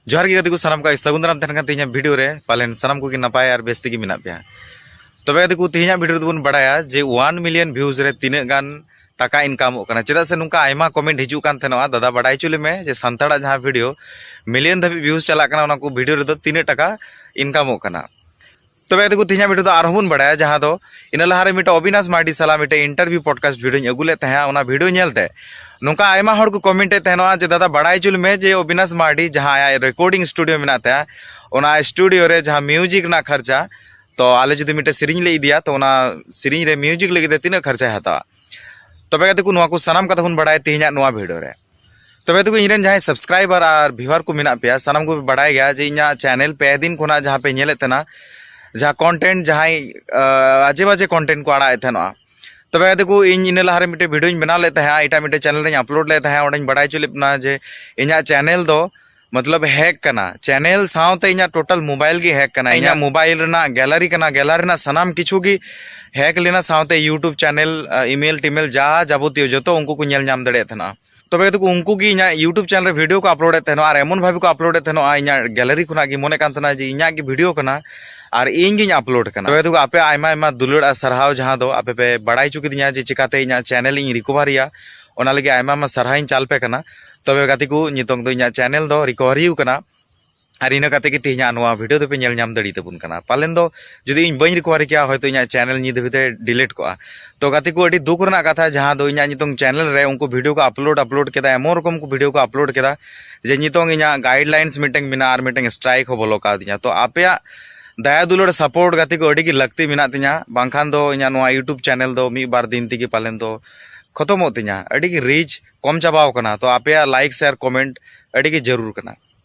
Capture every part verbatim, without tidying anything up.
ᱡᱚᱦᱟᱨ ᱜᱮ ᱜᱟᱛᱮ ᱠᱚ ᱥᱟᱱᱟᱢ ᱠᱚ, ᱥᱟᱹᱜᱩᱱ ᱫᱟᱨᱟᱢ ᱛᱟᱦᱮᱱ ᱠᱟᱱ ᱛᱤᱦᱤᱧᱟᱜ ᱵᱷᱤᱰᱤᱭᱳ ᱨᱮ᱾ ᱯᱟᱞᱮᱱ ᱥᱟᱱᱟᱢ ᱠᱚᱜᱮ ᱱᱟᱯᱟᱭ ᱟᱨ ᱵᱮᱥ ᱛᱮᱜᱮ ᱢᱮᱱᱟᱜ ᱯᱮᱭᱟ᱾ ᱛᱚᱵᱮ ᱜᱟᱛᱮ ᱠᱚ, ᱛᱤᱦᱤᱧᱟᱜ ᱵᱷᱤᱰᱤᱭᱳ ᱨᱮᱫᱚ ᱵᱚᱱ ᱵᱟᱲᱟᱭᱟ ᱡᱮ ᱚᱣᱟᱱ ᱢᱤᱞᱤᱭᱚᱱ ᱵᱷᱤᱭᱩᱡᱽ ᱨᱮ ᱛᱤᱱᱟᱹᱜ ᱜᱟᱱ ᱴᱟᱠᱟ ᱤᱱᱠᱟᱢᱚᱜ ᱠᱟᱱᱟ᱾ ᱪᱮᱫᱟᱜ ᱥᱮ ᱱᱚᱝᱠᱟ ᱟᱭᱢᱟ ᱠᱚᱢᱮᱱᱴ ᱦᱤᱡᱩᱜ ᱠᱟᱱ ᱛᱟᱦᱮᱱᱚᱜᱼᱟ, "ᱫᱟᱫᱟ, ᱵᱟᱲᱟᱭ ᱦᱚᱪᱚ ᱞᱮᱢᱮ ᱡᱮ ᱥᱟᱱᱛᱟᱲᱟᱜ ᱡᱟᱦᱟᱸ ᱵᱷᱤᱰᱤᱭᱳ ᱢᱤᱞᱤᱭᱚᱱ ᱫᱷᱟᱹᱵᱤᱡ ᱵᱷᱤᱭᱩᱡᱽ ᱪᱟᱞᱟᱜ ᱠᱟᱱᱟ, ᱚᱱᱟ ᱠᱚ ᱵᱷᱤᱰᱤᱭᱳ ᱨᱮᱫᱚ ᱛᱤᱱᱟᱹᱜ ᱴᱟᱠᱟ ᱤᱱᱠᱟᱢᱚᱜ ᱠᱟᱱᱟ?" ᱛᱚᱵᱮ ᱜᱟᱛᱮ ᱠᱚ, ᱛᱮᱦᱮᱧᱟᱜ ᱵᱷᱤᱰᱤᱭᱳ ᱫᱚ ᱟᱨᱦᱚᱸ ᱵᱚᱱ ᱵᱟᱲᱟᱭᱟ, ᱡᱟᱦᱟᱸ ᱫᱚ ᱤᱱᱟᱹ ᱞᱟᱦᱟᱨᱮ ᱢᱤᱫᱴᱮᱱ ᱚᱵᱤᱱᱟᱥ ᱢᱟᱨᱰᱤ ᱥᱟᱞᱟᱜ ᱢᱤᱫᱴᱮᱱ ᱤᱱᱴᱟᱨᱵᱷᱤᱭᱩ ᱯᱚᱰᱠᱟᱥᱴ ᱵᱷᱤᱰᱤᱭᱳᱧ ᱟᱹᱜᱩ ᱞᱮᱫ ᱛᱟᱦᱮᱸᱫ᱾ ᱚᱱᱟ ᱵᱷᱤᱰᱤᱭᱳ ᱧᱮᱞᱛᱮ ᱱᱚᱝᱠᱟ ᱟᱭᱢᱟ ᱦᱚᱲ ᱠᱚ ᱠᱚᱢᱮᱱᱴ ᱮᱫ ᱛᱟᱦᱮᱱᱚᱜᱼᱟ ᱡᱮ, "ᱫᱟᱫᱟ, ᱵᱟᱲᱟᱭ ᱦᱚᱪᱚ ᱞᱮᱢᱮ ᱡᱮ ᱚᱵᱤᱱᱟᱥ ᱢᱟᱨᱰᱤ ᱡᱟᱦᱟᱸ ᱟᱭᱟᱜ ᱨᱮᱠᱚᱨᱰᱤᱝ ᱥᱴᱩᱰᱤᱭᱳ ᱢᱮᱱᱟᱜ ᱛᱟᱭᱟ, ᱚᱱᱟ ᱥᱴᱩᱰᱤᱭᱳ ᱨᱮ ᱡᱟᱦᱟᱸ ᱢᱤᱭᱩᱡᱤᱠ ᱨᱮᱱᱟᱜ ᱠᱷᱚᱨᱪᱟ, ᱛᱚ ᱟᱞᱮ ᱡᱩᱫᱤ ᱢᱤᱫᱴᱮᱱ ᱥᱮᱨᱮᱧ ᱞᱮ ᱤᱫᱤᱭᱟ, ᱛᱚ ᱚᱱᱟ ᱥᱮᱨᱮᱧ ᱨᱮ ᱢᱤᱭᱩᱡᱤᱠ ᱞᱟᱹᱜᱤᱫ ᱛᱮ ᱛᱤᱱᱟᱹᱜ ᱠᱷᱚᱨᱪᱟᱭ ᱦᱟᱛᱟᱣᱟ?" ᱛᱚᱵᱮ ᱜᱟᱛᱮ ᱠᱚ, ᱱᱚᱣᱟ ᱠᱚ ᱥᱟᱱᱟᱢ ᱠᱟᱛᱷᱟ ᱵᱚᱱ ᱵᱟᱲᱟᱭᱟ ᱛᱮᱦᱮᱧᱟᱜ ᱱᱚᱣᱟ ᱵᱷᱤᱰᱤᱭᱳ ᱨᱮ᱾ ᱛᱚᱵᱮ ᱜᱟᱛᱮ ᱠᱚ, ᱤᱧᱨᱮᱱ ᱡᱟᱦᱟᱸᱭ ᱥᱟᱵᱥᱠᱨᱟᱭᱵᱟᱨ ᱟᱨ ᱵᱷᱤᱭᱩᱣᱟᱨ ᱠᱚ ᱢᱮᱱᱟᱜ ᱯᱮᱭᱟ, ᱥᱟᱱᱟᱢ ᱠᱚᱯᱮ ᱵᱟᱲᱟᱭ ᱜᱮᱭᱟ ᱡᱮ ᱤᱧᱟᱹᱜ ᱪᱮᱱᱮᱞ ᱯᱮ ᱫᱤᱱ ᱠᱷᱚᱱᱟᱜ ᱡᱟᱦᱟᱸ ᱯᱮ ᱧᱮᱞᱮᱫ ᱛᱟᱦᱮᱱᱟ, ᱡᱟᱦᱟᱸ ᱠᱚᱱᱴᱮᱱᱴ ᱡᱟᱦᱟᱸᱭ, ᱟᱸ, ᱟᱡᱮ ᱵᱟᱡᱮ ᱠᱚᱱᱴᱮᱱᱴ ᱠᱚ ᱟᱲᱟᱜ ᱮᱫ ᱛᱟᱦᱮᱱᱚᱜᱼᱟ᱾ ᱛᱚᱵᱮ ᱜᱟᱛᱮ ᱠᱚ, ᱤᱧ ᱤᱱᱟᱹ ᱞᱟᱦᱟᱨᱮ ᱢᱤᱫᱴᱮᱱ ᱵᱷᱤᱰᱤᱭᱳᱧ ᱵᱮᱱᱟᱣ ᱞᱮᱫ ᱛᱟᱦᱮᱸᱫ, ᱮᱴᱟᱜ ᱢᱤᱫᱴᱮᱱ ᱪᱮᱱᱮᱞ ᱨᱮᱧ ᱟᱯᱞᱳᱰ ᱞᱮᱫ ᱛᱟᱦᱮᱸᱫ, ᱚᱸᱰᱮᱧ ᱵᱟᱲᱟᱭ ᱦᱚᱪᱚ ᱞᱮᱫ ᱵᱚᱱᱟ ᱡᱮ ᱤᱧᱟᱹᱜ ᱪᱮᱱᱮᱞ ᱫᱚ ᱢᱚᱛᱞᱚᱵ ᱦᱮᱠ ᱠᱟᱱᱟ, ᱪᱮᱱᱮᱞ ᱥᱟᱶᱛᱮ ᱤᱧᱟᱹᱜ ᱴᱳᱴᱟᱞ ᱢᱳᱵᱟᱭᱤᱞ ᱜᱮ ᱦᱮᱠ ᱠᱟᱱᱟ, ᱤᱧᱟᱹᱜ ᱢᱳᱵᱟᱭᱤᱞ ᱨᱮᱱᱟᱜ ᱜᱮᱞᱟᱨᱤ ᱠᱟᱱᱟ, ᱜᱮᱞᱟᱨᱤ ᱨᱮᱱᱟᱜ ᱥᱟᱱᱟᱢ ᱠᱤᱪᱷᱩ ᱜᱮ ᱦᱮᱠ ᱞᱮᱱᱟ, ᱥᱟᱶᱛᱮ ᱭᱩᱴᱩᱵᱽ ᱪᱮᱱᱮᱞ, ᱤᱢᱮᱞ ᱴᱤᱢᱮᱞ ᱡᱟ ᱡᱟᱵᱚᱛᱤᱭᱚ ᱡᱚᱛᱚ ᱩᱱᱠᱩ ᱠᱚ ᱧᱮᱞ ᱧᱟᱢ ᱫᱟᱲᱮᱭᱟᱜ ᱛᱟᱦᱮᱱᱟ᱾ ᱛᱚᱵᱮ ᱜᱟᱛᱮ ᱠᱚ, ᱩᱱᱠᱩ ᱜᱮ ᱤᱧᱟᱹᱜ ᱭᱩᱴᱩᱵᱽ ᱪᱮᱱᱮᱞ ᱨᱮ ᱵᱷᱤᱰᱤᱭᱳ ᱠᱚ ᱟᱯᱞᱳᱰ ᱮᱫ ᱛᱟᱦᱮᱱᱟ ᱟᱨ ᱮᱢᱚᱱ ᱵᱷᱟᱵᱮ ᱠᱚ ᱟᱯᱞᱳᱰ ᱮᱫ ᱛᱟᱦᱮᱱᱟ, ᱤᱧᱟᱹᱜ ᱜᱮᱞᱟᱨᱤ ᱠᱷᱚᱱᱟᱜ ᱜᱮ ᱢᱚᱱᱮᱜ ᱠᱟᱱ ᱛᱟᱦᱮᱱᱟ ᱡᱮ ᱤᱧᱟᱹᱜ ᱜᱮ ᱵᱷᱤᱰᱤᱭᱳ ᱠᱟᱱᱟ ᱟᱨ ᱤᱧ ᱜᱤᱧ ᱟᱯᱞᱳᱰ ᱠᱟᱱᱟ᱾ ᱛᱚᱵᱮ ᱜᱟᱛᱮ ᱠᱚ, ᱟᱯᱮ ᱟᱭᱢᱟ ᱟᱭᱢᱟ ᱫᱩᱞᱟᱹᱲ ᱟᱨ ᱥᱟᱨᱦᱟᱣ, ᱡᱟᱦᱟᱸ ᱫᱚ ᱟᱯᱮ ᱯᱮ ᱵᱟᱲᱟᱭ ᱦᱚᱪᱚ ᱠᱤᱫᱤᱧᱟ ᱡᱮ ᱪᱤᱠᱟᱛᱮ ᱤᱧᱟᱹᱜ ᱪᱮᱱᱮᱞ ᱤᱧ ᱨᱤᱠᱚᱵᱷᱟᱨᱤᱭᱟ, ᱚᱱᱟ ᱞᱟᱹᱜᱤᱫ ᱟᱭᱢᱟ ᱟᱭᱢᱟ ᱥᱟᱨᱦᱟᱣ ᱤᱧ ᱪᱟᱞ ᱟᱯᱮ ᱠᱟᱱᱟ᱾ ᱛᱚᱵᱮ ᱜᱟᱛᱮ ᱠᱚ, ᱱᱤᱛᱚᱝ ᱫᱚ ᱤᱧᱟᱹᱜ ᱪᱮᱱᱮᱞ ᱫᱚ ᱨᱤᱠᱚᱵᱷᱟᱨᱤ ᱟᱠᱟᱱᱟ᱾ ᱟᱨ ᱤᱱᱟᱹ ᱠᱟᱛᱮ ᱜᱮ ᱛᱮᱦᱮᱧᱟᱜ ᱱᱚᱣᱟ ᱵᱷᱤᱰᱤᱭᱳ ᱫᱚᱯᱮ ᱧᱮᱞ ᱧᱟᱢ ᱫᱟᱲᱮ ᱛᱟᱵᱚᱱ ᱠᱟᱱᱟ᱾ ᱯᱟᱞᱮᱱ ᱫᱚ ᱡᱩᱫᱤ ᱤᱧ ᱵᱟᱹᱧ ᱨᱤᱠᱚᱵᱷᱟᱨᱤ ᱠᱮᱭᱟ, ᱦᱚᱭᱛᱳ ᱤᱧᱟᱹᱜ ᱪᱮᱱᱮᱞ ᱱᱤᱛ ᱫᱷᱟᱹᱵᱤᱡ ᱛᱮ ᱰᱤᱞᱤᱴ ᱠᱚᱜᱼᱟ᱾ ᱛᱚ ᱜᱟᱛᱮ ᱠᱚ, ᱟᱹᱰᱤ ᱫᱩᱠ ᱨᱮᱱᱟᱜ ᱠᱟᱛᱷᱟ, ᱡᱟᱦᱟᱸ ᱫᱚ ᱤᱧᱟᱹᱜ ᱧᱩᱛᱩᱢ ᱪᱮᱱᱮᱞ ᱨᱮ ᱩᱱᱠᱩ ᱵᱷᱤᱰᱤᱭᱳ ᱠᱚ ᱟᱯᱞᱳᱰ ᱟᱯᱞᱳᱰ ᱠᱮᱫᱟ, ᱮᱢᱚᱱ ᱨᱚᱠᱚᱢ ᱠᱚ ᱵᱷᱤᱰᱤᱭᱳ ᱠᱚ ᱟᱯᱞᱳᱰ ᱠᱮᱫᱟ ᱡᱮ ᱱᱤᱛᱚᱝ ᱤᱧᱟᱹᱜ ᱜᱟᱭᱤᱰ ᱞᱟᱭᱤᱱᱥ ᱢᱤᱫᱴᱮᱱ ᱢᱮᱱᱟᱜᱼᱟ ᱟᱨ ᱢᱤᱫᱴᱮᱱ ᱥᱴᱨᱟᱭᱤᱠ ᱦᱚᱸ ᱵᱚᱞᱚ ᱠᱟᱣᱫᱤᱧᱟ᱾ ᱛᱚ ᱟᱯᱮᱭᱟᱜ ᱫᱟᱭᱟ ᱫᱩᱞᱟᱹᱲ ᱥᱟᱯᱳᱨᱴ ᱜᱟᱛᱮ ᱠᱚ ᱟᱹᱰᱤ ᱜᱮ ᱞᱟᱹᱠᱛᱤ ᱢᱮᱱᱟᱜ ᱛᱤᱧᱟ, ᱵᱟᱝᱠᱷᱟᱱ ᱫᱚ ᱤᱧᱟᱹᱜ ᱱᱚᱣᱟ ᱭᱩᱴᱩᱵᱽ ᱪᱮᱱᱮᱞ ᱫᱚ ᱢᱤᱫ ᱵᱟᱨ ᱫᱤᱱ ᱛᱮᱜᱮ ᱯᱟᱞᱮᱱ ᱫᱚ ᱠᱷᱚᱛᱚᱢᱚᱜ ᱛᱤᱧᱟ, ᱟᱹᱰᱤ ᱜᱮ ᱨᱤᱪ ᱠᱚᱢ ᱪᱟᱵᱟᱣ ᱠᱟᱱᱟ᱾ ᱛᱚ ᱟᱯᱮᱭᱟᱜ ᱞᱟᱭᱤᱠ, ᱥᱮᱭᱟᱨ, ᱠᱚᱢᱮᱱᱴ ᱟᱹᱰᱤ ᱜᱮ ᱡᱟᱹᱨᱩᱲ ᱠᱟᱱᱟ᱾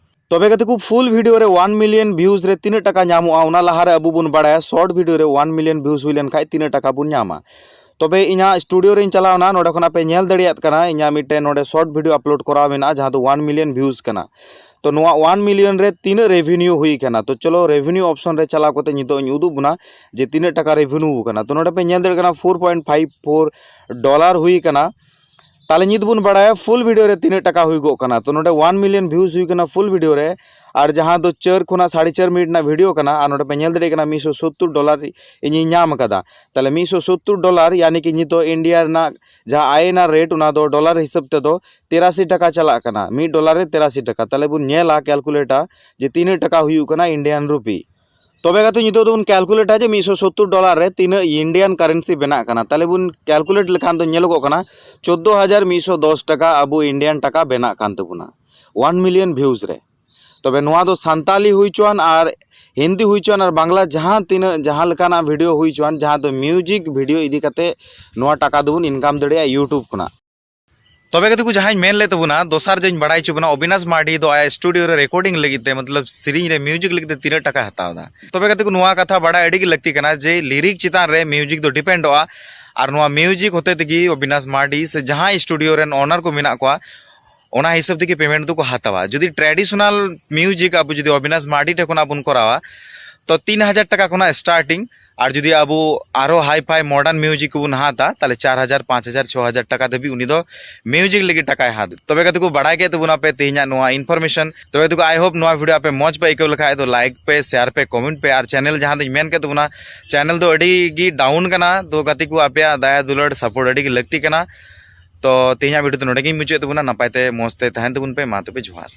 ᱛᱚᱵᱮ ᱜᱟᱛᱮ ᱠᱚ, ᱯᱷᱩᱞ ᱵᱷᱤᱰᱤᱭᱳ ᱨᱮ ᱚᱣᱟᱱ ᱢᱤᱞᱤᱭᱚᱱ ᱵᱷᱤᱭᱩᱡᱽ ᱨᱮ ᱛᱤᱱᱟᱹᱜ ᱴᱟᱠᱟ ᱧᱟᱢᱚᱜᱼᱟ, ᱚᱱᱟ ᱞᱟᱦᱟᱨᱮ ᱟᱵᱚ ᱵᱚᱱ ᱵᱟᱲᱟᱭᱟ ᱥᱚᱨᱴ ᱵᱷᱤᱰᱤᱭᱳ ᱨᱮ ᱚᱣᱟᱱ ᱢᱤᱞᱤᱭᱚᱱ ᱵᱷᱤᱭᱩᱡᱽ ᱦᱩᱭ ᱞᱮᱱᱠᱷᱟᱱ ᱛᱤᱱᱟᱹᱜ ᱴᱟᱠᱟ ᱵᱚᱱ ᱧᱟᱢᱟ᱾ ᱛᱚᱵᱮ ᱤᱧᱟᱹᱜ ᱥᱴᱩᱰᱤᱭᱳ ᱨᱮᱧ ᱪᱟᱞᱟᱣᱱᱟ, ᱱᱚᱰᱮ ᱠᱷᱚᱱᱟᱜ ᱯᱮ ᱧᱮᱞ ᱫᱟᱲᱮᱭᱟᱜ ᱠᱟᱱᱟ, ᱤᱧᱟᱹᱜ ᱢᱤᱫᱴᱮᱱ ᱱᱚᱰᱮ ᱥᱚᱨᱴ ᱵᱷᱤᱰᱤᱭᱳ ᱟᱯᱞᱳᱰ ᱠᱚᱨᱟᱣ ᱢᱮᱱᱟᱜᱼᱟ, ᱡᱟᱦᱟᱸ ᱫᱚ ᱚᱣᱟᱱ ᱢᱤᱞᱤᱭᱚᱱ ᱵᱷᱤᱭᱩᱡᱽ ᱠᱟᱱᱟ᱾ ᱛᱚ ᱱᱚᱣᱟ ᱚᱣᱟᱱ ᱢᱤᱞᱤᱭᱚᱱ ᱨᱮ ᱛᱤᱱᱟᱹᱜ ᱨᱮᱵᱷᱤᱱᱤᱭᱩ ᱦᱩᱭ ᱠᱟᱱᱟ? ᱛᱚ ᱪᱚᱞᱚ, ᱨᱮᱵᱷᱤᱱᱤᱭᱩ ᱚᱯᱥᱚᱱ ᱨᱮ ᱪᱟᱞᱟᱣ ᱠᱟᱛᱮ ᱱᱤᱛᱚᱜ ᱤᱧ ᱩᱫᱩᱜ ᱵᱚᱱᱟ ᱡᱮ ᱛᱤᱱᱟᱹᱜ ᱴᱟᱠᱟ ᱨᱮᱵᱷᱤᱱᱤᱭᱩ ᱠᱟᱱᱟ᱾ ᱛᱚ ᱱᱚᱰᱮ ᱯᱮ ᱧᱮᱞ ᱫᱟᱲᱮᱭᱟᱜ ᱠᱟᱱᱟ, four point five four dollar ᱦᱩᱭ ᱠᱟᱱᱟ᱾ ᱛᱟᱦᱞᱮ ᱱᱤᱛ ᱵᱚᱱ ᱵᱟᱲᱟᱭᱟ ᱯᱷᱩᱞ ᱵᱷᱤᱰᱤᱭᱳ ᱨᱮ ᱛᱤᱱᱟᱹᱜ ᱴᱟᱠᱟ ᱦᱩᱭᱩᱜᱚᱜ ᱠᱟᱱᱟ᱾ ᱛᱚ ᱱᱚᱰᱮ ᱚᱣᱟᱱ ᱢᱤᱞᱤᱭᱚᱱ ᱵᱷᱤᱭᱩᱡᱽ ᱦᱩᱭ ᱠᱟᱱᱟ ᱯᱷᱩᱞ ᱵᱷᱤᱰᱤᱭᱳ ᱨᱮ, ᱟᱨ ᱡᱟᱦᱟᱸ ᱫᱚ ᱪᱟᱨ ᱠᱷᱚᱱᱟᱜ ᱥᱟᱲᱮ ᱪᱟᱨ ᱢᱤᱱᱤᱴ ᱨᱮᱱᱟᱜ ᱵᱷᱤᱰᱤᱭᱳ ᱠᱟᱱᱟ, ᱟᱨ ᱱᱚᱰᱮ ᱯᱮ ᱧᱮᱞ ᱫᱟᱲᱮᱭᱟᱜ ᱠᱟᱱᱟ ᱢᱤᱫ ᱥᱚ ᱥᱳᱛᱛᱳᱨ ᱰᱚᱞᱟᱨ ᱤᱧᱤᱧ ᱧᱟᱢ ᱟᱠᱟᱫᱟ᱾ ᱛᱟᱦᱞᱮ ᱢᱤᱫ ᱥᱚ ᱥᱳᱛᱛᱳᱨ ᱰᱚᱞᱟᱨ, ᱭᱟᱱᱤ ᱠᱤ ᱱᱤᱛᱚᱜ ᱤᱱᱰᱤᱭᱟ ᱨᱮᱱᱟᱜ ᱡᱟᱦᱟᱸ ᱟᱭ ᱮᱱ ᱟᱨ ᱨᱮᱴ, ᱚᱱᱟ ᱫᱚ ᱰᱚᱞᱟᱨ ᱦᱤᱥᱟᱹᱵ ᱛᱮᱫᱚ ᱛᱮᱨᱟᱥᱤ ᱴᱟᱠᱟ ᱪᱟᱞᱟᱜ ᱠᱟᱱᱟ, ᱢᱤᱫ ᱰᱚᱞᱟᱨ ᱨᱮ ᱛᱮᱨᱟᱥᱤ ᱴᱟᱠᱟ᱾ ᱛᱟᱦᱞᱮ ᱵᱚᱱ ᱧᱮᱞᱟ ᱠᱮᱞᱠᱩᱞᱮᱴᱟ ᱡᱮ ᱛᱤᱱᱟᱹᱜ ᱴᱟᱠᱟ ᱦᱩᱭᱩᱜ ᱠᱟᱱᱟ ᱤᱱᱰᱤᱭᱟᱱ ᱨᱩᱯᱤ᱾ ᱛᱚᱵᱮ ᱜᱟᱛᱮ, ᱱᱤᱛᱚᱜ ᱫᱚᱵᱚᱱ ᱠᱮᱞᱠᱩᱞᱮᱴᱟ ᱡᱮ ᱢᱤᱫ ᱥᱚ ᱥᱳᱛᱛᱳᱨ ᱰᱚᱞᱟᱨ ᱨᱮ ᱛᱤᱱᱟᱹᱜ ᱤᱱᱰᱤᱭᱟᱱ ᱠᱟᱨᱮᱱᱥᱤ ᱵᱮᱱᱟᱜ ᱠᱟᱱᱟ᱾ ᱛᱟᱦᱞᱮ ᱵᱚᱱ ᱠᱮᱞᱠᱩᱞᱮᱴ ᱞᱮᱠᱷᱟᱱ ᱫᱚ ᱧᱮᱞᱚᱜᱚᱜ ᱠᱟᱱᱟ ᱪᱳᱫᱽᱫᱳ ᱦᱟᱡᱟᱨ ᱢᱤᱫ ᱥᱚ ᱫᱚᱥ ᱴᱟᱠᱟ ᱟᱵᱚ ᱤᱱᱰᱤᱭᱟᱱ ᱴᱟᱠᱟ ᱵᱮᱱᱟᱜ ᱠᱟᱱ ᱛᱟᱵᱚᱱᱟ ᱚᱣᱟᱱ ᱢᱤᱞᱤᱭᱚᱱ ᱵᱷᱤᱭᱩᱡᱽ ᱨᱮ᱾ ᱛᱚᱵᱮ ᱱᱚᱣᱟ ᱫᱚ ᱥᱟᱱᱛᱟᱞᱤ ᱦᱩᱭ ᱦᱚᱪᱚᱣᱟᱱ ᱟᱨ ᱦᱤᱱᱫᱤ ᱦᱩᱭ ᱦᱚᱪᱚᱣᱟᱱ ᱟᱨ ᱵᱟᱝᱞᱟ ᱡᱟᱦᱟᱸ ᱛᱤᱱᱟᱹᱜ ᱡᱟᱦᱟᱸ ᱞᱮᱠᱟᱱᱟᱜ ᱵᱷᱤᱰᱤᱭᱳ ᱦᱩᱭ ᱦᱚᱪᱚᱣᱟᱱ, ᱡᱟᱦᱟᱸ ᱫᱚ ᱢᱤᱭᱩᱡᱤᱠ ᱵᱷᱤᱰᱤᱭᱳ ᱤᱫᱤ ᱠᱟᱛᱮ ᱱᱚᱣᱟ ᱴᱟᱠᱟ ᱫᱚᱵᱚᱱ ᱤᱱᱠᱟᱢ ᱫᱟᱲᱮᱭᱟᱜᱼᱟ ᱭᱩᱴᱩᱵᱽ ᱠᱷᱚᱱᱟᱜ᱾ ᱛᱚᱵᱮ ᱜᱟᱛᱮ ᱠᱚ, ᱡᱟᱦᱟᱸᱧ ᱢᱮᱱ ᱞᱮᱫ ᱛᱟᱵᱚᱱᱟ, ᱫᱚᱥᱟᱨ ᱡᱮᱧ ᱵᱟᱲᱟᱭ ᱦᱚᱪᱚ ᱵᱚᱱᱟ, ᱚᱵᱤᱱᱟᱥ ᱢᱟᱨᱰᱤ ᱫᱚ ᱟᱭᱟᱜ ᱥᱴᱩᱰᱤᱭᱳ ᱨᱮ ᱨᱮᱠᱚᱨᱰᱤᱝ ᱞᱟᱹᱜᱤᱫ ᱛᱮ, ᱢᱚᱛᱞᱚᱵ ᱥᱮᱨᱮᱧ ᱨᱮ ᱢᱤᱭᱩᱡᱤᱠ ᱞᱟᱹᱜᱤᱫ ᱛᱮ ᱛᱤᱱᱟᱹᱜ ᱴᱟᱠᱟᱭ ᱦᱟᱛᱟᱣ ᱮᱫᱟ? ᱛᱚᱵᱮ ᱜᱟᱛᱮ ᱠᱚ, ᱱᱚᱣᱟ ᱠᱟᱛᱷᱟ ᱵᱟᱲᱟᱭ ᱟᱹᱰᱤ ᱜᱮ ᱞᱟᱹᱠᱛᱤ ᱠᱟᱱᱟ ᱡᱮ ᱞᱤᱨᱤᱠ ᱪᱮᱛᱟᱱ ᱨᱮ ᱢᱤᱭᱩᱡᱤᱠ ᱫᱚ ᱰᱤᱯᱮᱱᱰᱚᱜᱼᱟ, ᱟᱨ ᱱᱚᱣᱟ ᱢᱤᱭᱩᱡᱤᱠ ᱦᱚᱛᱮ ᱛᱮᱜᱮ ᱚᱵᱤᱱᱟᱥ ᱢᱟᱨᱰᱤ ᱥᱮ ᱡᱟᱦᱟᱸᱭ ᱥᱴᱩᱰᱤᱭᱳ ᱨᱮᱱ ᱳᱱᱟᱨ ᱠᱚ ᱢᱮᱱᱟᱜ ᱠᱚᱣᱟ, ᱚᱱᱟ ᱦᱤᱥᱟᱹᱵ ᱛᱮᱜᱮ ᱯᱮᱢᱮᱱᱴ ᱫᱚᱠᱚ ᱦᱟᱛᱟᱣᱟ᱾ ᱡᱩᱫᱤ ᱴᱨᱟᱰᱤᱥᱚᱱᱟᱞ ᱢᱤᱭᱩᱡᱤᱠ ᱟᱵᱚ ᱡᱩᱫᱤ ᱚᱵᱤᱱᱟᱥ ᱢᱟᱨᱰᱤ ᱴᱷᱮᱱ ᱠᱷᱚᱱᱟᱜ ᱵᱚᱱ ᱠᱚᱨᱟᱣᱟ, ᱛᱚ ᱛᱤᱱ ᱦᱟᱡᱟᱨ ᱴᱟᱠᱟ ᱠᱷᱚᱱᱟᱜ ᱥᱴᱟᱨᱴᱤᱝ, ᱟᱨ ᱡᱩᱫᱤ ᱟᱵᱚ ᱟᱨᱦᱚᱸ ᱦᱟᱭ ᱯᱷᱟᱭ ᱢᱚᱰᱟᱨᱱ ᱢᱤᱭᱩᱡᱤᱠ ᱠᱚᱵᱚᱱ ᱦᱟᱛᱟ, ᱛᱟᱦᱞᱮ ᱪᱟᱨ ᱦᱟᱡᱟᱨ, ᱯᱟᱸᱪ ᱦᱟᱡᱟᱨ, ᱪᱷᱚ ᱦᱟᱡᱟᱨ ᱴᱟᱠᱟ ᱫᱷᱟᱹᱵᱤᱡ ᱩᱱᱤ ᱫᱚ ᱢᱤᱭᱩᱡᱤᱠ ᱞᱟᱹᱜᱤᱫ ᱴᱟᱠᱟᱭ ᱦᱟᱛ᱾ ᱛᱚᱵᱮ ᱜᱟᱛᱮ ᱠᱚ, ᱵᱟᱲᱟᱭ ᱠᱮᱫ ᱛᱟᱵᱚᱱᱟ ᱯᱮ ᱛᱮᱦᱮᱧᱟᱜ ᱱᱚᱣᱟ ᱤᱱᱯᱷᱚᱨᱢᱮᱥᱚᱱ᱾ ᱛᱚᱵᱮ ᱜᱟᱛᱮ ᱠᱚ, I hope ᱱᱚᱣᱟ ᱵᱷᱤᱰᱤᱭᱳ ᱟᱯᱮ ᱢᱚᱡᱽ ᱯᱮ ᱟᱹᱭᱠᱟᱹᱣ ᱞᱮᱠᱷᱟᱡ ᱫᱚ ᱞᱟᱭᱤᱠ ᱯᱮ, ᱥᱮᱭᱟᱨ ᱯᱮ, ᱠᱚᱢᱮᱱᱴ ᱯᱮ, ᱟᱨ ᱪᱮᱱᱮᱞ ᱡᱟᱦᱟᱸ ᱫᱚᱧ ᱢᱮᱱ ᱠᱮᱫ ᱛᱟᱵᱚᱱᱟ, ᱪᱮᱱᱮᱞ ᱫᱚ ᱟᱹᱰᱤ ᱜᱮ ᱰᱟᱣᱩᱱ ᱠᱟᱱᱟ᱾ ᱛᱚ ᱜᱟᱛᱮ ᱠᱚ, ᱟᱯᱮᱭᱟᱜ ᱫᱟᱭᱟ ᱫᱩᱞᱟᱹᱲ ᱥᱟᱯᱳᱨᱴ ᱟᱹᱰᱤ ᱜᱮ ᱞᱟᱹᱠᱛᱤ ᱠᱟᱱᱟ᱾ ᱛᱚ ᱛᱮᱦᱮᱧᱟᱜ ᱵᱷᱤᱰᱤᱭᱳ ᱫᱚ ᱱᱚᱰᱮ ᱜᱮᱧ ᱢᱩᱪᱟᱹᱫ ᱛᱟᱵᱚᱱᱟ᱾ ᱱᱟᱯᱟᱭ ᱛᱮ ᱢᱚᱡᱽ ᱛᱮ ᱛᱟᱦᱮᱱ ᱛᱟᱵᱚᱱ ᱯᱮ᱾ ᱢᱟ ᱛᱚᱵᱮ ᱡᱚᱦᱟᱨ᱾